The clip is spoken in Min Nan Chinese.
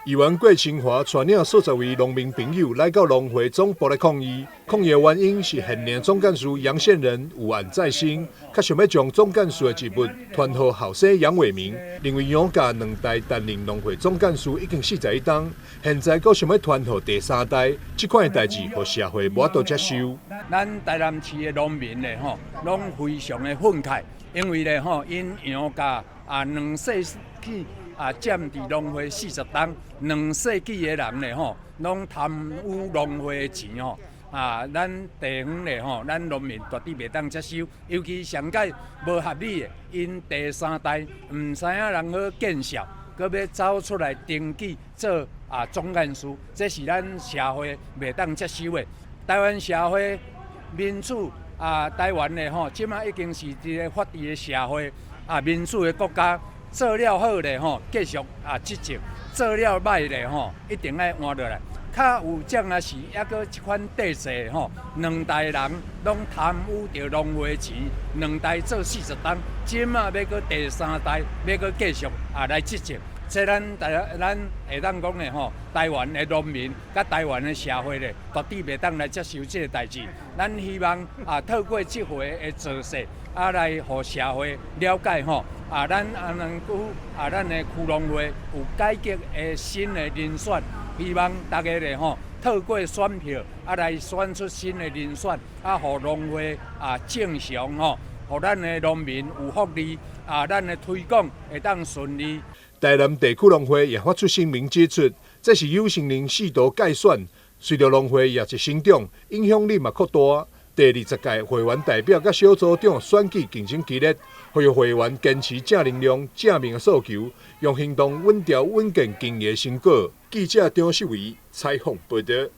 議員郭清華帶領數十位農民朋友來到農會總部來抗議，抗議的原因是現任總幹事楊憲仁有案在身，較想欲將總幹事的職務傳予後生楊偉明，認為楊家兩代擔任農會總幹事已經41冬，現在閣想欲傳予第三代，這款的代誌予社會無法度接受。咱台南市的農民咧吼，攏非常的憤慨，因為咧吼，𪜶楊家啊兩世紀啊佔佇農會40冬，兩世紀的人咧吼，攏貪污農會的錢吼。啊，咱地方咧吼，咱農民絕對袂當接受，尤其上蓋無合理的，𪜶第三代毋知影人好見笑，閣欲走出來登記做啊總幹事，這是咱社會袂當接受的。台灣社會民主啊，台灣的吼，這馬已經是一個法治的社會啊，民主的國家，做了好咧吼，繼續啊執政；做了䆀咧吼，一定愛換落來。較有種啊是猶閣這款體制吼，兩代人攏貪污著農會錢，兩代做40冬，這馬欲閣第三代欲閣繼續啊來執政，這咱台咱會當講的吼，台灣的農民佮台灣的社會咧，絕對袂當來接受這個代誌。咱希望啊，透過這回的造勢啊，來予社會了解吼，啊，咱安南區啊，咱的區農會有改革的新的人選。希望大家咧吼，透過選票啊來選出新的人選，啊，予農會啊正常吼，予咱的農民有福利，啊，咱的推廣會當順利。台南地區農會也發出聲明指出，這是楊憲仁試圖改選，隨著農會業績成長，影響力嘛擴大。第20屆會員代表佮小組長選舉競爭激烈，呼籲會員堅持正能量、正面的訴求，用行動穩調穩健經營成果。記者張秀維採訪報導。